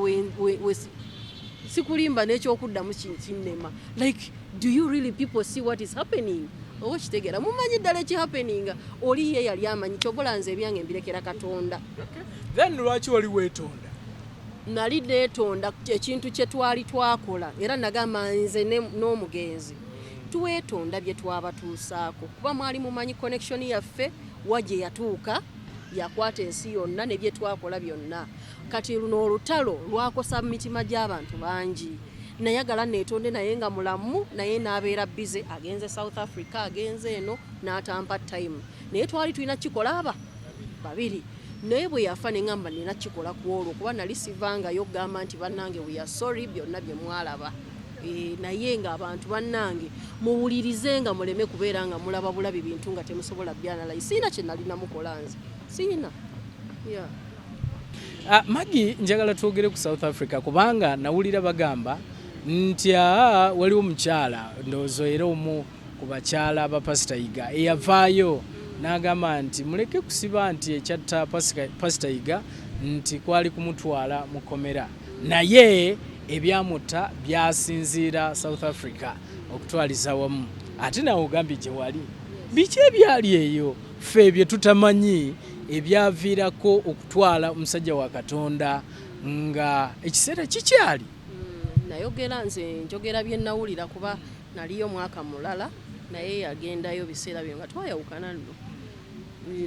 [SPEAKER 1] sikulimba, n'ekyokuddamu kinnema. Like, do you really people see what is happening? Oba okitegeera, mumanyi ddala ekihappeninga? Oli ye yali amanyi. Kyobola nze ebyange mbirekera Katonda.
[SPEAKER 2] Then lwaki wali weetonda?
[SPEAKER 1] Nali neetonda ekintu kye twali twakola. Era nagamba nze n'omugenzi. Twetonda bye twabatuusaako, kuba mwali mumanyi connection yaffe wa gye yatuuka, yakwata ensi yonna ne bye twakola byonna. Kati luno olutalo lwakosa mu mitima gy'abantu bangi. Nayagala neetonde naye nga mulamu, naye n'abeera busy, agenze South Africa, agenze eno, n'atampa time, naye twali tulina kikola aba babiri. Naye bwe yafa ne ŋŋamba nina kikola ku olwo, kuba nali sivangayo okugamba nti bannange, we are sorry byonna bye mwalaba. Naye ng'abantu bannange muwulirize, nga muleme kubeera nga mulaba bulabi bintu nga temusobola byanalayi. Siina kye nali namukola, nze siina, yeah.
[SPEAKER 2] Maggie, njagala twogere ku South Africa, kubanga nawulira bagamba nti waliwo omukyala, ndowooza era omu ku bakyala ba Pasita Yiga, eyavaayo n'agamba nti muleke kusiba nti ekyatta Pasita Yiga nti kwali kumutwala mu kkomera, naye ebyamutta byasinziira South Africa okutwaliza wamu. Ate nawe ogambye gye wali. Biki ebyali eyo ffe bye tutamanyi ebyaviirako okutwala omusajja wa Katonda nga ekiseera kikyali?
[SPEAKER 1] Nayogera, nze njogera bye nawulira, kuba naliyo mwaka mulala naye yagendayo biseera byo nga twayawukana nno,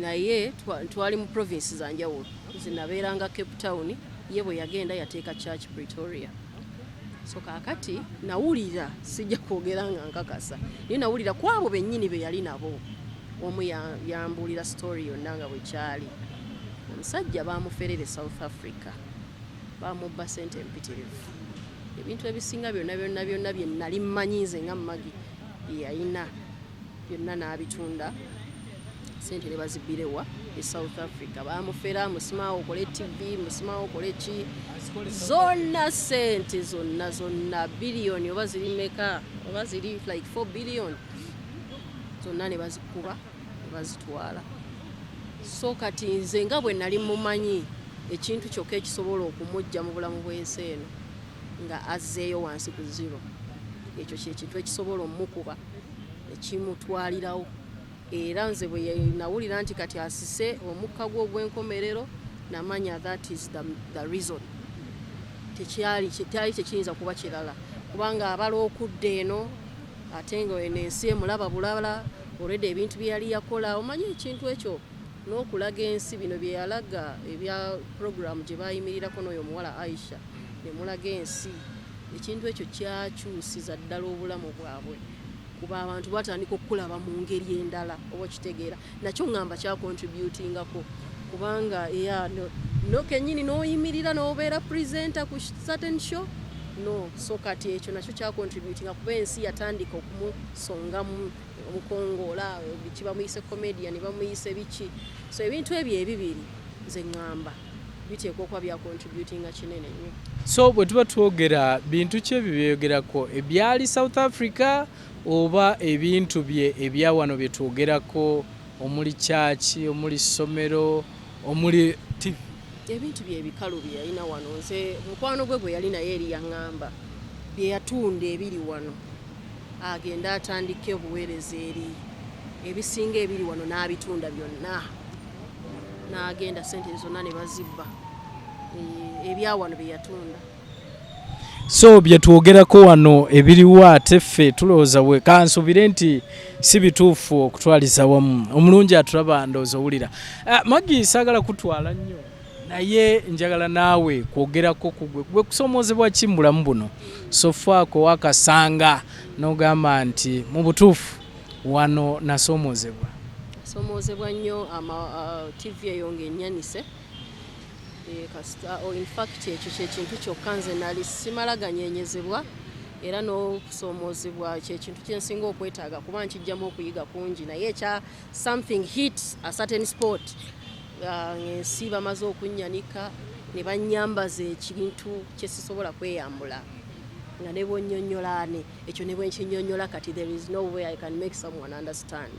[SPEAKER 1] naye twali mu province za njawulo. Nze nabeeranga Cape Town, ye bwe yagenda yateeka church Pretoria. So kaakati nawulira, sijja kwogera nga nkakasa, naye nawulira ku abo bennyini be yali nabo, omu yambuulira story yonna nga bwe kyali. Omusajja bamuferere South Africa, bamubba sente empitirivu. Ebintu ebisinga byonna byonna byonna bye nali mmanyi nze nga Maggie bye yalina byonna n'abitunda, sente ne bazibbirewa e South Africa. Bamufera, musimaawo okole TV, musimaawo okole ki, zonna sente zonna zonna, biliyoni oba ziri meka, oba ziri like 4 billion, zonna ne bazikuba ne bazitwala. So kati nze nga bwe nali mumanyi, ekintu kyokka ekisobola okumujja mu bulamu bw'ensi eno nga azzeeyo wansi ku zero, ekyo kyekintu ekisobola omukuba ekimutwalirawo. Era nze bwe nawulira nti kati asise omukka gwe ogw'enkomerero, namanya that is the reason. Tekyali kyali tekiyinza kuba kirala, kubanga abala okudda eno ate nga eno ensi emulaba bulala olwedde ebintu bye yali yakola. Omanyi ekintu ekyo n'okulaga ensi bino bye yalaga ebya program gye bayimirirako n'oyo omuwala Aisha, ne mulaga ensi, ekintu ekyo kyakyusiza ddala obulamu bwabwe, kuba abantu batandika okukulaba mu ngeri endala, oba okitegeera. Nakyo ŋŋamba kyacontributingako, kubanga ya no kennyini n'oyimirira n'obeera presenter ku certain show no. So kati ekyo nakyo kyacontributinga, kuba ensi yatandika okumusongamu omukongoola biki, bamuyise comedian, bamuyise biki. So ebintu ebyo ebibiri nze ŋŋamba biteekwa okuba byacontributinga kinene nnyo.
[SPEAKER 2] So bwe tuba twogera bintu ki ebyo byeyogerako ebyali South Africa, oba ebintu bye ebya wano bye twogerako, omuli kyaki, omuli ssomero, omuli TV?
[SPEAKER 1] Ebintu bye ebikalu bye yalina wano, nze mukwano gwe gwe yali naye eri yaŋŋamba bye yatunda ebiri wano agende atandike obuweereza eri. Ebisinga ebiri wano n'abitunda byonna n'agenda, sente zonna ne bazibba. Ebyawano bye yatunda.
[SPEAKER 2] So bye twogerako wano ebiriwo, ate ffe tulowooza bwe kansubire nti si bituufu okutwaliza wamu. Omulungi atulaba, ndowooza owulira. Maggie, saagala kutwala nnyo, naye njagala naawe kwogerako ku gwe. Gwe kusomoozebwa ki mu bulamu buno so far kwe wakasanga n'ogamba nti mu butuufu wano nasoomoozebwa?
[SPEAKER 1] Somoozebwa nnyo ama TV eyo ng'ennyanise. Kasita, oh, in fact ekyo kyekintu kyokka nze nali simala ganyenyezebwa, era n'okusoomoozebwa kyekintu kyensinga okwetaaga, kuba nkijjamu okuyiga kungi. Naye ekya something hit a certain spot, ng'ensi bamaze okunnyanika ne bannyambaza ekintu kye sisobola kweyambula, nga ne bwonnyonnyolaane ekyo ne bwenkinnyonnyola kati, there is no way I can make someone understand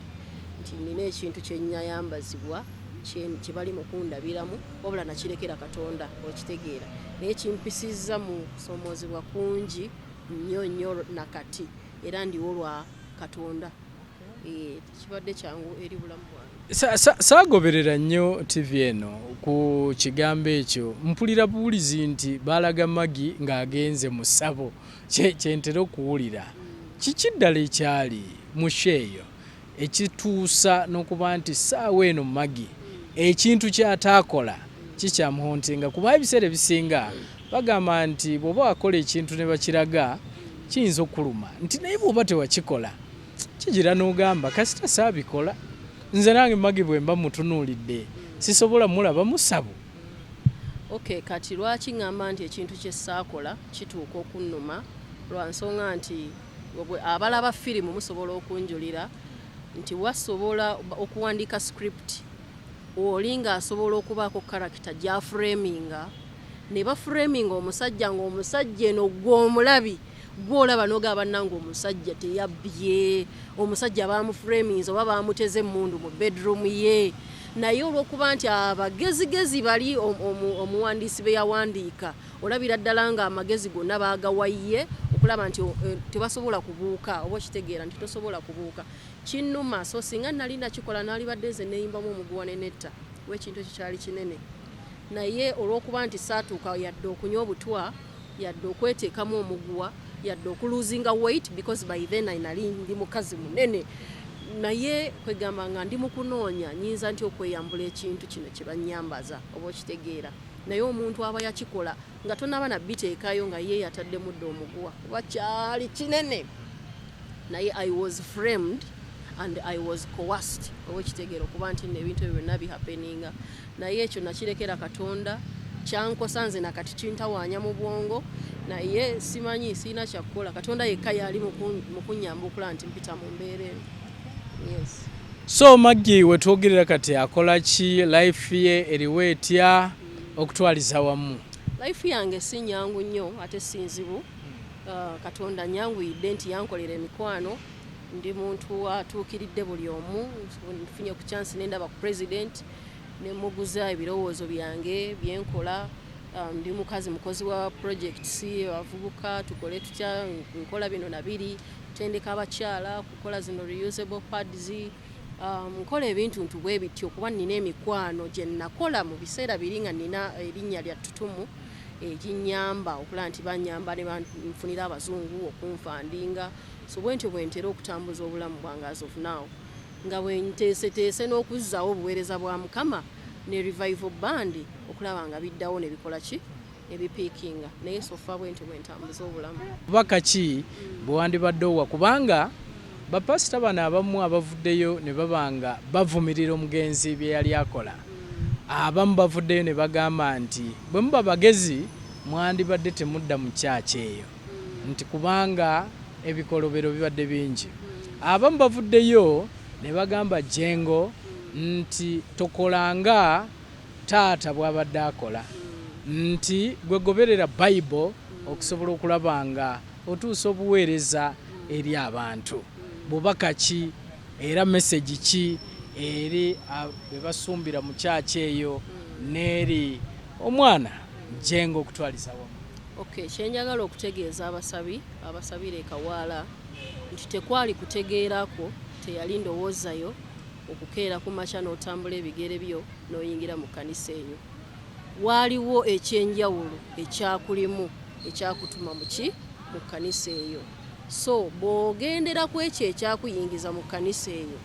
[SPEAKER 1] nti nina ekintu kye nnyayambazibwa kye bali mu kundabiramu, wabula nakirekera Katonda, okitegeera. Naye kimpisizza mu kusoomoozebwa kungi nnyo nnyo nakati, era ndiwo lwa Katonda. Tekibadde kyangu eri bulamu bwange.
[SPEAKER 2] Saagoberera nnyo TV eno ku kigambo ekyo. Mpulira buwulizi nti baalaga Maggie ng'agenze mu ssabo, kyentera okuwulira. Kiki ddala ekyali mu show eyo ekituusa n'okuba nti ssaawa eno Maggie ekintu ky'ataakola kikyamuhauntinga? Kuba ebiseera ebisinga bagamba nti bw'oba wakola ekintu ne bakiraga kiyinza okuluma, nti naye bw'oba tewakikola kigira n'ogamba kasita saabikola. Nze nange Maggie bwe mba mutunuulidde sisobola mulaba musabu.
[SPEAKER 1] Okay, kati lwaki ŋŋamba nti ekintu kye saakola kituuka okunnuma? Lwa nsonga nti abalaba firimu musobola okunjulira nti wasobola okuwandiika script oli ng'asobola okubaako character gy'aframinga, ne baframinga omusajja, ng'omusajja eno gw'omulabi gw'olaba n'ogamba bannange omusajja teyabbye, omusajja baamuframinze oba baamuteze emmundu mu bedroom ye. Naye olw'okuba nti abagezigezi bali omuwandiisi be yawandiika, olabira ddala nga amagezi gonna baagawaye okulaba nti tebasobola kubuuka, oba okitegeera nti tosobola kubuuka, kinnuma. So singa nali nakikola, naalibadde nze neeyimbamu omuguwa ne netta, kuba ekintu ekyo kyali kinene. Naye olw'okuba nti saatuuka yadde okunywa obutwa, yadde okweteekamu omuguwa, yadde okulosinga weight, because by then nali ndi mukazi munene, naye kwegamba nga ndi mu kunoonya nyinza nti okweyambula ekintu kino kye bannyambaza, oba okitegeera. Naye omuntu aba yakikola nga tonaba nabiteekayo nga ye yataddemu dda omuguwa, kuba kyali kinene. Naye I was framed and I was coerced, oba okitegeera, okuba nti nno ebintu ebyo byonna bihappeninga. Naye ekyo nakirekera Katonda. Kyankosa nze nakati kintawaanya mu bwongo, naye simanyi, sirina kyakukola. Katonda yekka yali mu kunnyamba okulaba nti mpita mu mbeera eno. Yes.
[SPEAKER 2] So Maggie wetwogerera kati akola ki? Life ye eriwo etya okutwaliza wamu?
[SPEAKER 1] Life yange si nyangu nnyo ate si nzibu. Katonda nyanguyidde nti yankolera emikwano. Ndi muntu atuukiridde buli omu. Nfunye ku chance nendaba ku president, nemuguza ebirowoozo byange byenkola. Ndi mukazi mukozi wa projects, abavubuka tukole tutya, nkola bino nabiri, kutendeka abakyala kukola zino reusable pads. Nkola ebintu ntu bwe bityo kuba nina emikwano gye nakola mu biseera biri nga nina erinnya lya ttutumu ekinyamba okulaba nti banyamba ne banfunira abazungu okunfundinga. So bwe ntyo bwe ntera okutambuza obulamu bwange as of now, nga bwe nteeseteese n'okuzzaawo obuweereza bwa Mukama ne revival band, okulaba nga biddawo ne bikola ki, ne bipickinga. Naye so far bwe ntyo bwe ntambuza obulamu.
[SPEAKER 2] Bubaka ki bwe wandibadde owa? Kubanga bapasita bano abamu abavuddeyo ne baba nga bavumirira omugenzi bye yali akola, abamu bavuddeyo ne bagamba nti bwe muba bagezi mwandibadde temudda mu kyaki eyo, nti kubanga ebikolobero bibadde bingi. Abamu bavuddeyo ne bagamba Jengo nti tokolanga taata bw'abadde akola, nti gwe goberera Bayibuli okusobola okulaba nga otuusa obuweereza eri abantu. Bubaka ki era message ki eri be basumbira mu kyaki eyo n'eri omwana Jengo okutwaliza wamu?
[SPEAKER 1] Okay, kyenjagala okutegeeza abasabi abasabira ekawaala nti tekwali kutegeerako, teyali ndowoozayo okukeera ku makya n'otambula ebigere byo n'oyingira mu kkanisa eyo. Waaliwo ekyenjawulo ekyakulimu ekyakutuma muki mu kkanisa eyo. So bw'ogendera ku ekyo ekyakuyingiza mu kkanisa eyo,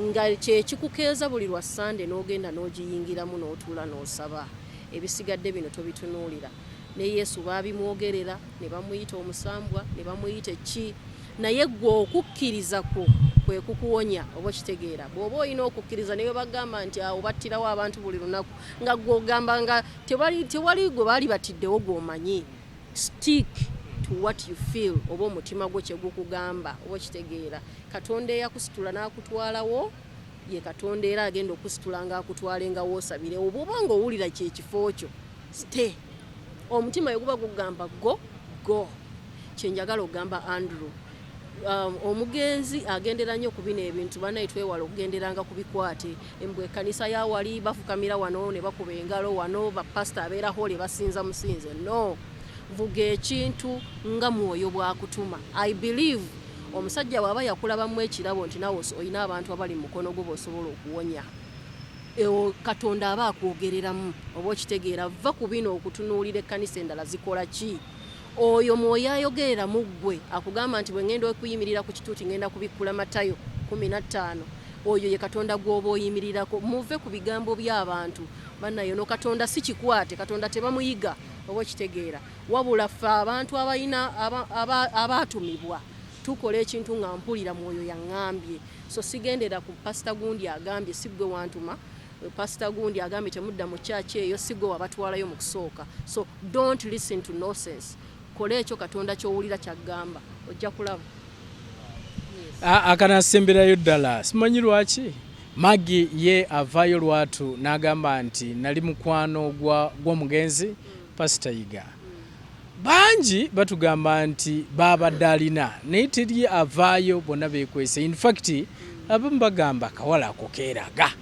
[SPEAKER 1] nga kyekikukeeza buli lwa Sande n'ogenda n'ogiyingiramu n'otuula n'osaba, ebisigadde bino tobitunuulira. Ne Yesu baabimwogerera ne bamuyita omusambwa, ne bamuyita eki, naye gwe okukkiriza kwo kwe kukuwonya, oba okitegeera. Bw'oba olina okukkiriza, ne bwe bagamba nti awo battirawo abantu buli lunaku, nga gwe ogamba nga tewali gwe baali batiddewo gw'omanyi, stick to what you feel oba omutima gwo kye gukugamba, oba okitegeera. Katonda eyakusitula n'akutwalawo ye Katonda era agenda okusitula ng'akutwale nga woosabire. Oba oba ng'owulira kyekifo kyo, stay. Omutima we guba gugamba go, go. Kyenjagala okugamba Andrew, omugenzi agendera nnyo ku bino ebintu. Banaye twewala okugenderanga ku bikwate. Embwe ekkanisa ya wali bafukamira wano ne bakuba engalo wano, bapasita abeera holy basinza musinze. No, vuga ekintu nga mwoyo bwakutuma. I believe omusajja bw'aba yakulabamu ekirabo nti nawe olina abantu abali mu mukono gwo b'osobola okuwonya, Katonda aba akwogereramu, oba okitegeera. Va ku bino okutunuulira ekkanisa endala zikola ki. Oyo mwoyo ayogerera mu ggwe akugamba nti bwe ŋŋenda okuyimirira ku kituuti ŋŋenda kubikkula Matayo 15. Oyo ye Katonda gw'oba oyimirirako. Muve ku bigambo by'abantu bannaye. Ono Katonda si kikwate, Katonda tebamuyiga, oba okitegeera. Wabula ffe abantu abalina abaatumibwa tukola ekintu nga mpulira mwoyo yaŋŋambye. So sigendera ku pasita gundi agambye, si ggwe wantuma. Pasita gundi agambye temudda mu church eyo, si ggwe wabatwalayo mu kusooka. So don't listen to nonsense. Kola ekyo Katonda ky'owulira ky'agamba, ojja kulaba.
[SPEAKER 2] Akanasemberayo ddala, simanyi lwaki Maggie ye avaayo lwatu n'agamba nti nali mukwano gw'omugenzi Pasita Yiga. Bangi batugamba nti babadde alina, naye teri avaayo, bonna beekwese. In fact abamu bagamba akawala ako keeraga,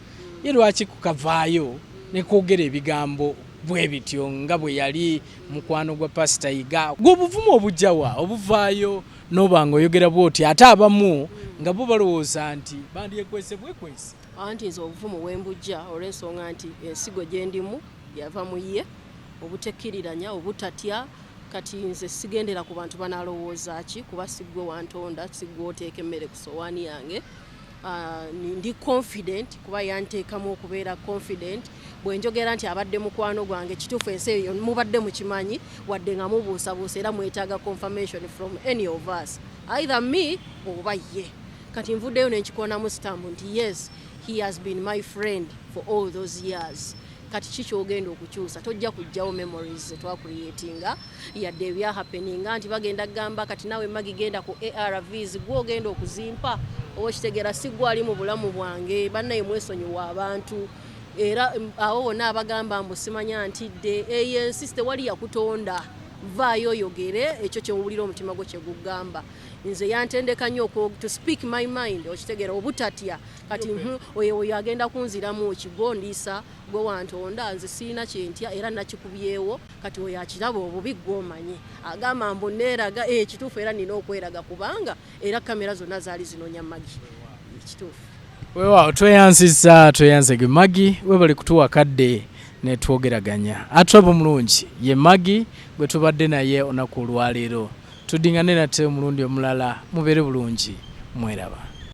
[SPEAKER 2] ye lwaki kukavaayo ne koogera ebigambo bwe bityo nga bwe yali mukwano gwa Pasita Yiga? Gwe obuvumu obujjawa obuvaayo n'oba nga oyogera bw'oti, ate abamu nga bo balowooza nti bandyekwese bwekwese?
[SPEAKER 1] Anti nze obuvumu wembujja olw'ensonga nti ensigo gye ndimu yava mu ye, obutekkiriranya, obutatya. Kati nze sigendera ku bantu banalowooza ki, kuba si ggwe wantonda, si ggwe oteeka emmere ku sowaani yange. Ndi confident kuba yanteekamu okubeera confident. Bwe njogera nti abadde mukwano gwange, kituufu, ensi eyo mubadde mukimanyi, wadde nga mubuusabuusa era mwetaaga confirmation from any of us, either me oba ye. Kati nvuddeyo nenkikonamu stamp nti yes, he has been my friend for all those years. Kati ki kyogenda okukyusa? Tojja kugjawo memories zetwacreatinga, yadde ebyahappeninga nti bagenda kugamba kati nawe Magi genda ku ARVs, gwe ogenda okuzimpa, oba okitegeera, si gwe ali mu bulamu bwange. Bannaye mwesonyiwa abantu. Era abo bonna abagamba mbu simanya ntidde, eyo ensi tewali yakutonda. Vaayo oyogere ekyo kyewulira omutima gwo kyegugamba. Nze yantendeka nnyo to speak my mind, okitegeera, obutatya. Kati oyo oyo agenda kunziramu ki? Gwondiisa, gwe wantonda, nze sirina kyentya era nakikubyewo. Kati oyo akiraba obubi, gw'omanyi agamba mbu neeraga, ekituufu era nina okweraga kubanga era kamera zonna zaali zinoonya Magi, ekituufu.
[SPEAKER 2] Weewaawo, tweyanzizza, tweyanzege Magi, webale kutuwa kadde netwogeraganya. Atwaba omulungi ye Magi gwe tubadde naye olunaku olwaleero. Tuddingane nate omulundi omulala, mubeere bulungi, mweraba.